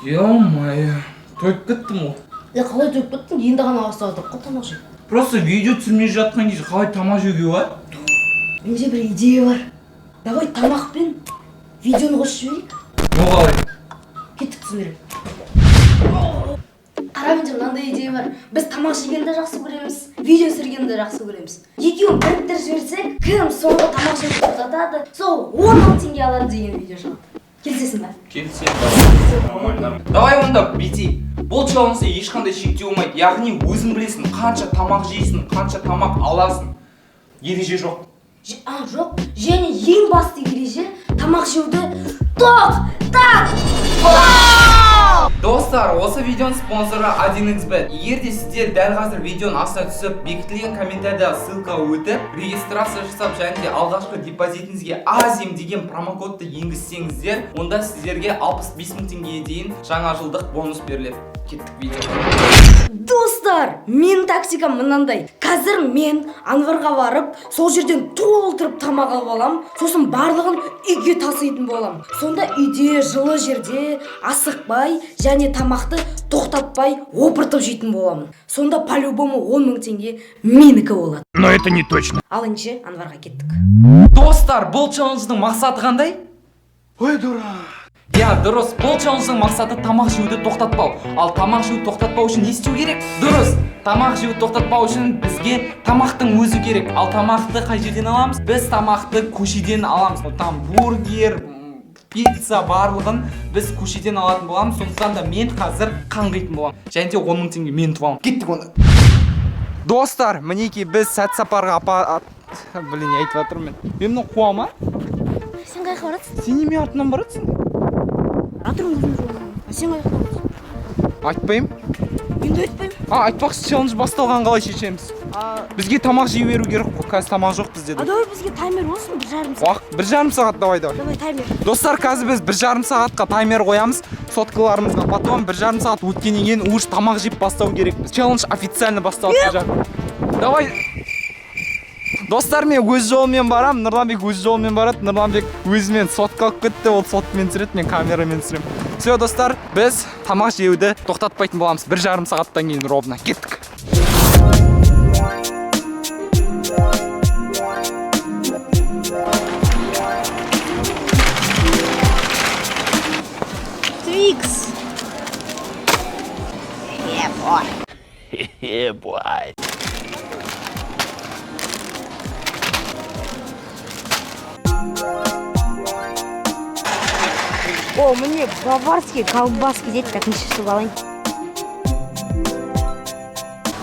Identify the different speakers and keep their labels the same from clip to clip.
Speaker 1: Ё-моё, тойып кеттім ғой.
Speaker 2: Е, қалай тойып кеттің? Енді ғана бастап жатырмық қой тамақ жеп.
Speaker 1: Просто видео түсірмей жатқан кезде қалай тамақ жеуге болады?
Speaker 2: Менде бір идея бар. Давай тамақ пен видеоны қосып жіберейік.
Speaker 1: Ол қалай?
Speaker 2: Кеттік, түсіндіремін. Қара, менде мынандай идея бар. Біз тамақ жегенді жақсы көреміз, видео түсіргенді жақсы көреміз. Екеуін біріктіріп жіберсек, кім соңғы тамақ жеуді тоқтатады, сол 10 000 теңге алады деген видео шығады. Келісесің ба?
Speaker 1: Келісемін. Нормально. Давай онда бүйтейік. Бұл челленджде ешқандай шектеу болмайды, яғни өзің білесің, қанша тамақ жейсің, қанша тамақ аласың, ереже жоқ.
Speaker 2: А, жоқ. Және ең басты ереже: тамақ жеуді тоқтат.
Speaker 1: Достар, осы видеоның спонсоры 1xBet. Егер де сіздер дәл қазір видеоның астына түсіп, бекітілген комментарийда ссылка өтіп, регистрация жасап және де алғашқы депозитіңізге АЗИМ деген промокодты енгізсеңіздер, онда сіздерге 65 мың теңгеге дейін жаңа жылдық бонус беріледі. Кеттік видеоға.
Speaker 2: Достар, менің тактикам мынандай. Қазір мен Анварға барып, сол жерден толтырып тамақ алып алам, сосын барлығын үйге таситын болам. Сонда үйде жылы жерде асықпай және тамақты тоқтатпай опыртып жейтін боламын. Сонда по-любому 10 000 теңге менікі болады.
Speaker 3: Но это не точно.
Speaker 2: Ал ендеше Анварға кеттік.
Speaker 1: Достар, бұл челлендждің мақсаты қандай?
Speaker 3: Ой, дурак.
Speaker 1: Иә, дұрыс, бұл челлендждің мақсаты тамақ жеуді тоқтатпау. Ал тамақ жеуді тоқтатпау үшін не істеу керек? Дұрыс, тамақ жеуді тоқтатпау үшін бізге тамақтың өзі керек. Ал тамақты қай жерден аламыз? Біз тамақты көшеден аламыз. Ол там бургер, пицца, барлығын біз көшеден алатын боламыз. Сондықтан да мен қазір қаңғитын боламын және де 10 000 теңге мен ұтып аламын. Кеттік онда. Достар, мінекей, біз сәт сапарға апа, блин, не айтып жатырмын мен? Мен мынау қуа ма?
Speaker 2: Сен қай жаққа баратсың?
Speaker 1: Сен немен артынан баратсың?
Speaker 2: Жатырмын өзім жолымнан. А сен қай жаққа баратсың?
Speaker 1: Айтпаймын.
Speaker 2: Мен де айтпаймын.
Speaker 1: А, айтпақшы, челлендж басталған қалай шешеміз?
Speaker 2: А,
Speaker 1: Бізге тамақ жей беру керек қой, қазір тамақ жоқ бізде
Speaker 2: а
Speaker 1: де.
Speaker 2: Давай бізге таймер болсын, 1,5 сағат.
Speaker 1: Уақыт 1,5 сағат, давай, давай.
Speaker 2: Давай таймер.
Speaker 1: Достар, қазір біз 1,5 сағатқа таймер қоямыз соткаларымызға. Потом 1,5 сағат өткеннен кейін уже тамақ жеп бастау керекпіз. Челлендж официально басталады 1,5. Давай. Достар, мен өз жолыммен барамын, Нұрланбек өз жолымен барады. Нұрланбек өзімен сотка алып кетті, ол соткамен түсіреді, мен камерамен түсіремін. Все, достар, біз тамақ жеуді тоқтатпайтын боламыз 1,5 сағаттан кейін ровно. Кеттік.
Speaker 2: Твикс.
Speaker 3: Yeah, boy.
Speaker 2: О, мне баварские колбаски дейді, так, неше штук алайын?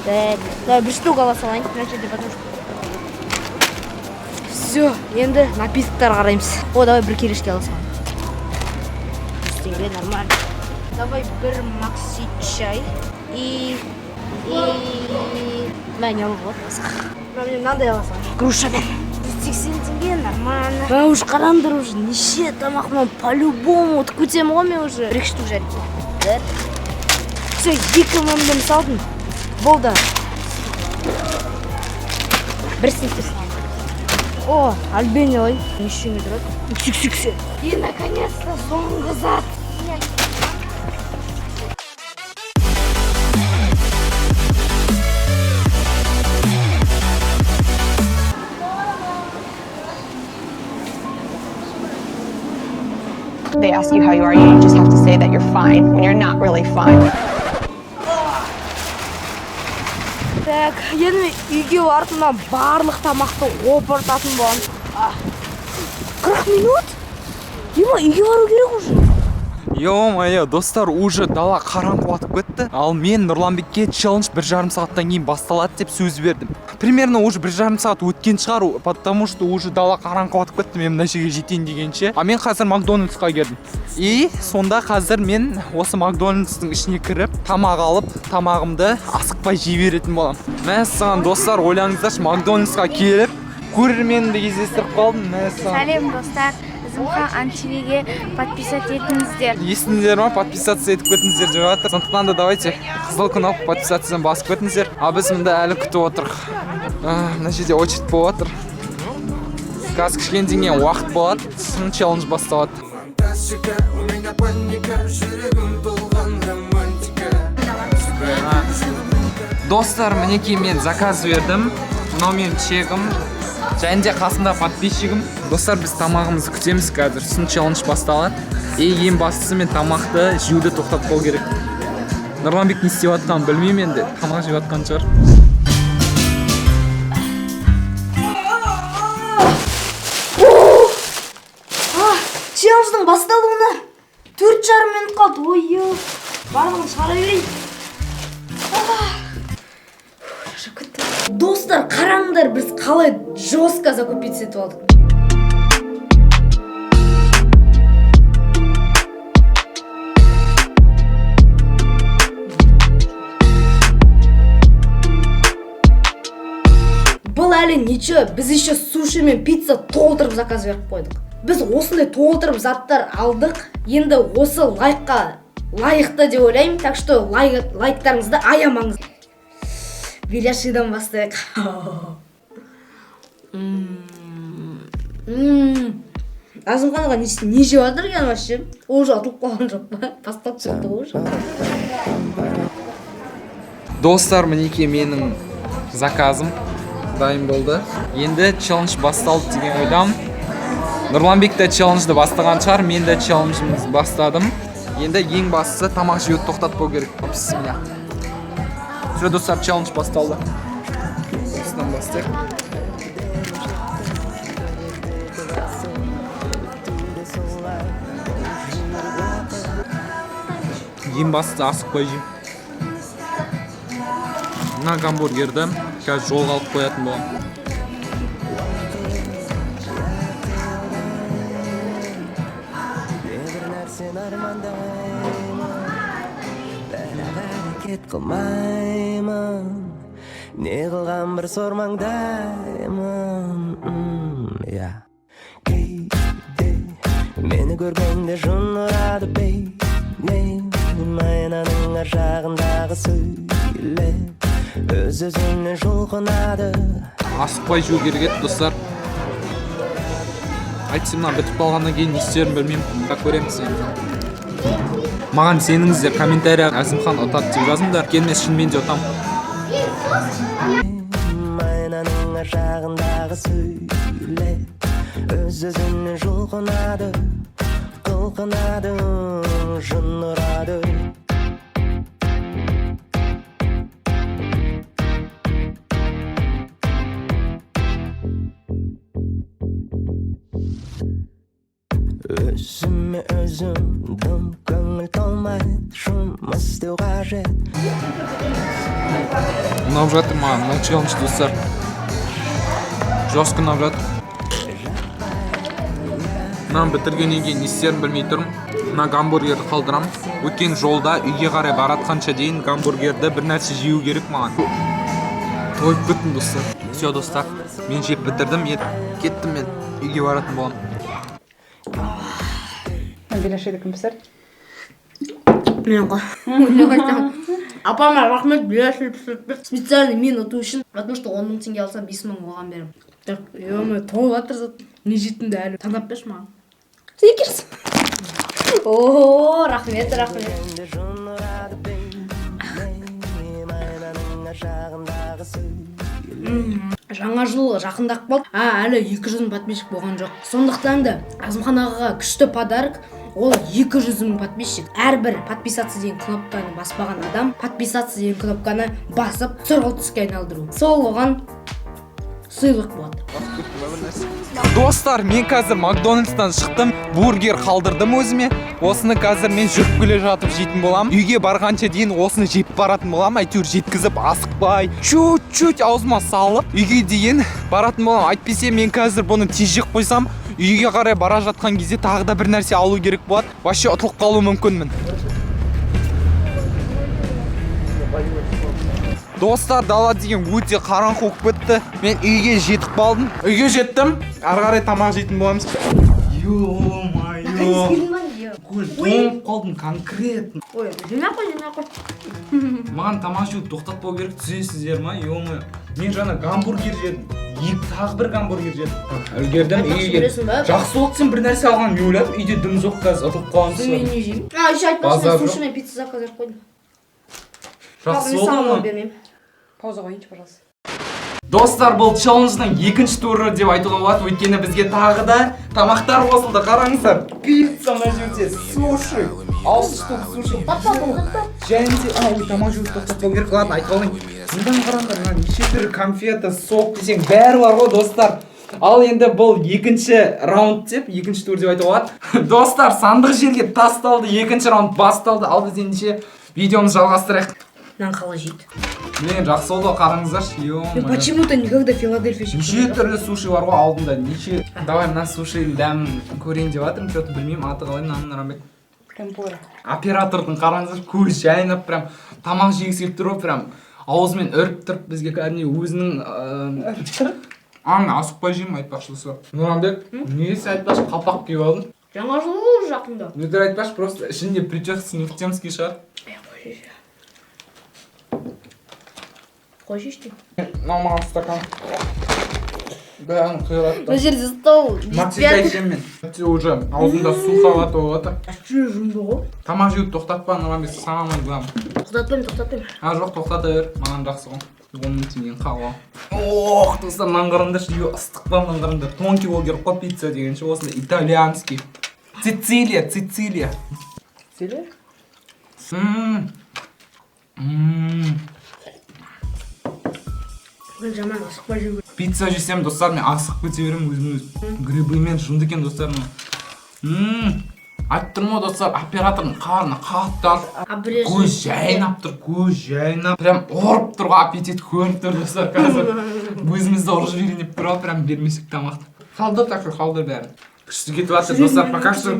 Speaker 2: Так, давай бір штук ала салайын мына жерде, потому что все. Енді напитоктар қараймыз. О, давай бір келешке ала салайын, 100 теңге, нормально. Давай бір макси чай и мә, не алуға болады басқа? Мә, міне, мынандай ала салайын, грушамен, 180 теңге, нормально. Мә, уже қараңдар, уже неше тамақ. Мынау по-любому ұтып кетемін ғой мен уже. Бір екі штук жарайды. Бір, все, екі мыңды салдым, болды. Бір сникерс. О, Альбени алайын. Неше теңге тұрады? 180. И наконец-то соңғы зат.
Speaker 4: They ask you how you are, you just have to say that you're fine when you're not really fine.
Speaker 2: Так, енді мен үйге барып, мына барлық тамақты опыртатын боламын. А, 40 минут ема, үйге бару керек уже.
Speaker 1: Ё-моё, достар, уже дала қараңғы батып кетті. Ал мен Нұрланбекке челлендж 1,5 сағаттан кейін басталады деп сөз бердім. Примерно уже 1,5 сағат өткен шығар, потому что уже дала қараңғы батып кетті, мен мына жерге жетейін дегенше. А мен қазір Макдональдсқа келдім. И сонда қазір мен осы Макдональдстың ішіне кіріп, тамақ алып, тамағымды асықпай жей беретін боламын. Мәссаған, достар, ойлаңыздаршы, Макдональдсқа келіп, көрерменімді кездестіріп қалдым. Мәссаған.
Speaker 5: Сәлем, достар! Зымхан ТВ-ге подписать етіңіздер.
Speaker 1: Естіңдер ма? Подписаться етіп кетіңіздер деп жатыр. Сондықтан да давайте қызыл кнопка подписаться басып кетіңіздер. А біз мында әлі күтіп отырық. А, мына жерде очередь болып жатыр. Қазір кішкенеден кейін уақыт болады, сосын челлендж басталады.
Speaker 6: Фантастика, у меня паника, жүрегім толған.
Speaker 1: Достар, мінекей, мен заказ бердім. Мынау менің чегім және де қасымда подписчигім. Достар, біз тамағымызды күтеміз қазір, сосын челлендж басталады. И ең бастысы, мен тамақты жеуді тоқтатпау керек. Нұрланбек не істеп жатқанын білмеймін, енді тамақ жеп жатқан шығар.
Speaker 2: Челлендждің басталуына 4,5 минут қалды. Ой, барлығын шығара берейін. А, шаршап кеттім. Достар, қараңдар, біз қалай жестко закупиться етіп алдық. Бұл әлі ничего, біз еще суши мен пицца толтырып заказ беріп қойдық. Біз осындай толтырып заттар алдық. Енді осы лайкқа лайықты деп ойлаймын, так что лайктарыңызды аямаңыз. Беляшидан бастайық. Әзімхан аға не жеп жатыр екен вообще? Ол уже ұтылып қалған жоқ па? Бастап кетті ғой уже.
Speaker 1: Достар, мінекей, менің заказым дайын болды. Енді челлендж басталды деген ойдамын. Нұрланбек те челленджді бастаған шығар, мен де челленджімізді бастадым. Енді ең бастысы, тамақ жеуді тоқтатпау керек. Бісміллә. Все, достар, челлендж басталды. Осыдан бастайық. Ең бастысы, асықпай жеймін. Мына гамбургерді қазір жолға алып қоятын боламын.
Speaker 6: Бір нәрсені армандаймын, бірақ әрекет қылмаймын. Не қылған бір сормаңдаймын. Иә, кейде мені көргенде жын ұрады. Бейнем айнаның ар жағындағы сөйлеп, өз өзінен жұлқынады.
Speaker 1: Асықпай жеу керек еді, достар. Әйтсе, мына бітіп қалғаннан кейін не істерімді білмеймін. Так, көреміз енді. Маған сеніңіздер, комментария «Әзімхан ұтады» деп жазыңдар. Өйткені мен шынымен де ұтамын.
Speaker 6: Айнаның ар жағындағы сөйлеп, өз өзінен жұлқынады, қылқынады, жын ұрады. Өзіме өзім дым көңіл толмайды, жұмыс істеу қажет.
Speaker 1: Ұнап жатыр маған мынау челлендж, достар, жестко ұнап жатыр. Мынаны бітіргеннен кейін не істерімді білмей тұрмын. Мына гамбургерді қалдырамын, өйткені жолда үйге қарай баратқанша дейін гамбургерді бір нәрсе жеу керек маған. Тойып кеттім, достар. Все, достар, мен жеп бітірдім. Кеттім, мен үйге баратын боламын.
Speaker 4: Беляшиді кім пісірді?
Speaker 2: Мен ғой. Апама рахмет, беляши пісіріп берді. Специально мен ұту үшін, потому что 10 000 теңге алсам, 5000 оған беремін. Так, е, толып жатыр зат. Не жейтінімді әлі таңдап берші маған. Сникерс. О, рахмет, рахмет.
Speaker 6: Жын ұрады. Бейнем айнаның ар жағындағы сөйлеп.
Speaker 2: Жаңа жыл жақындап қалды, а әлі 200 мың подписчик болған жоқ. Сондықтан да Әзімхан ағаға күшті подарок, ол 200 мың подписчик. Әрбір «подписаться» деген кнопканы баспаған адам «подписаться» деген кнопканы басып, сұрғылт түске айналдыру, сол оған сыйлық болады.
Speaker 1: Достар, мен қазір Макдональдстан шықтым, бургер қалдырдым өзіме. Осыны қазір мен жүріп келе жатып жейтін боламын. Үйге барғанша дейін осыны жеп баратын боламын. Әйтеуір жеткізіп, асықпай, чуть чуть аузыма салып, үйге дейін баратын боламын. Әйтпесе мен қазір бұны тез жеп қойсам, үйге қарай бара жатқан кезде тағы да бір нәрсе алу керек болады. Вообще ұтылып қалуы мүмкінмін. Достар, дала деген өте қараңғы болып кетті. Мен үйге жетіп қалдым. Үйге жеттім. Ары қарай тамақ жейтін боламыз. Ё-моё. Тоңып қалдым конкретно.
Speaker 2: Ой, жемей ақ қой, жемей ақ қой.
Speaker 1: Маған тамақ жеуді тоқтатпау керек, түсінесіздер ма? Ё-моё. Мен жаңа гамбургер жедім. Екі, тағы бір гамбургер жедім. Үлгердім
Speaker 2: Айтпақшы,
Speaker 1: үйге.
Speaker 2: білесің ба?
Speaker 1: Жақсы болды, сен бір нәрсе алған. Мен ойладым, үйде дым жоқ, қазір ұтылып қаламыз.
Speaker 2: Мен не жеймін? А, еще айтпақшы,
Speaker 1: Базар
Speaker 2: мен
Speaker 1: жоқ.
Speaker 2: суши мен пицца заказ беріп қойдым.
Speaker 1: Жақсы
Speaker 2: Мен
Speaker 1: болды
Speaker 2: саған
Speaker 1: ма?
Speaker 2: бермеймін.
Speaker 4: Пауза қояйыншы, пожалуйста.
Speaker 1: Достар, бұл челлендждің екінші туры деп айтуға болады, өйткені бізге тағы да тамақтар қосылды. Қараңыздар, пицца мына жерде, суши, 6 штук суши және де, а, ой, тамақ жеуді тоқтатпау керек. Ладно, айтып алайын. Мындан қараңдар, мына неше түрлі конфета, сок десең, бәрі бар ғой, достар. Ал енді бұл екінші раунд деп, екінші тур деп айтуға болады. Достар, сандық жерге тасталды, екінші раунд басталды. Ал біз ендеше видеомызды жалғастырайық.
Speaker 2: Мынаны қалай жейді?
Speaker 1: Блин, жақсы болды ғой, қараңыздаршы.
Speaker 2: Мен
Speaker 1: Ё.
Speaker 2: почему-то никогда Филадельфия жеп
Speaker 1: Неше
Speaker 2: көрген.
Speaker 1: түрлі суши бар ғой алдында, неше. Давай, мына сушидің дәмін көрейін деп жатырмын, че то білмеймін, аты қалай мынаның, Нұранбек?
Speaker 4: Темпура.
Speaker 1: Оператордың, қараңыздаршы, көзі жайнап, прям тамақ жегісі келіп тұр ғой, прям аузымен үріп тұрып бізге кәдімгідей өзінің а, мен асықпай жеймін, айтпақшы, достар. Нұранбек, неге сен, айтпақшы, қалпақ киіп алдың?
Speaker 2: Жаңа жыл ғой уже жақында.
Speaker 1: Өтірік айтпашы, просто ішінде прическасы не в темский шығар.
Speaker 2: Қойшы. Қойшы іште.
Speaker 1: Мынау маған стакан. Бәрін қиратты.
Speaker 2: Мына жерде стол.
Speaker 1: Макси шай ішемін мен. Уже аузымда суховато болып жатыр.
Speaker 2: Жұмды ғой.
Speaker 1: Тамақ жеуді тоқтатпа, Нұранбек, самый главный.
Speaker 2: Тоқтатпаймын, тоқтатпаймын.
Speaker 1: А, жоқ, тоқтата бер, маған жақсы ғой. 10 000 теңгені қағып ал. Ох, достар, мынаны қараңдаршы, ё, ыстық па? Мынаны қараңдар, тонкий болу керек қой пицца дегенше, осындай итальянский. Сицилия, Сицилия.
Speaker 4: Сицилия?
Speaker 1: Ммм. Ммм.
Speaker 2: Мен жаман асықпай жеу керек.
Speaker 1: Пицца жесем, достар, мен асығып кете беремін өзім өзім. Грибымен жынды екен, достар, мынау. Ммм. Айтып тұрмын ғой, достар, оператордың қарны қатты аш.
Speaker 2: Обрежь.
Speaker 1: Көз жайнап тұр, көз жайнап. Прям ұрып тұр ғой, аппетит көрініп тұр, достар, қазір. Өзімізді ұрып жіберейін деп тұр ғой, прям бермесек тамақты. Қалдыр, так что қалдыр бәрін. Күшті кетіп жатыр, достар, пока что.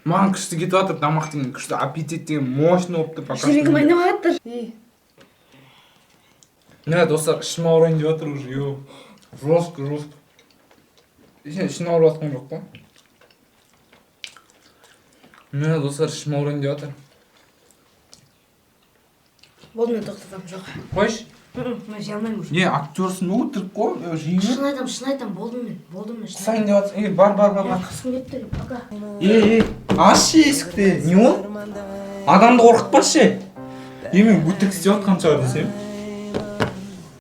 Speaker 1: Маған күшті кетіп жатыр тамақ деген, күшті аппетит деген мощный болып тұр пока что.
Speaker 2: Жүрегім айнып жатыр.
Speaker 4: И
Speaker 1: Міне, достар, ішім ауырайын деп жатыр уже, ё. Жестко, жестко. Сен ішің ауырып жатқан жоқ па? Міне, достар, ішім ауырайын деп жатыр.
Speaker 2: Болды, мен тоқтатамын, жоқ.
Speaker 1: Қойшы.
Speaker 2: Мен жей алмаймын уже.
Speaker 1: Не, актерсың ба, өтірік қой, жей бер.
Speaker 2: Шын айтамын, шын айтамын, болдым мен, болдым мен. Шын
Speaker 1: Құсайын деп жатсың. Ей, бар, бар, бар, бар.
Speaker 2: Құсқым келіп тұр, пока.
Speaker 1: Ей, ей, ашшы есікті. Не ол? Адамды қорқытпашы. Е, мен өтірік істеп жатқан шығар десем.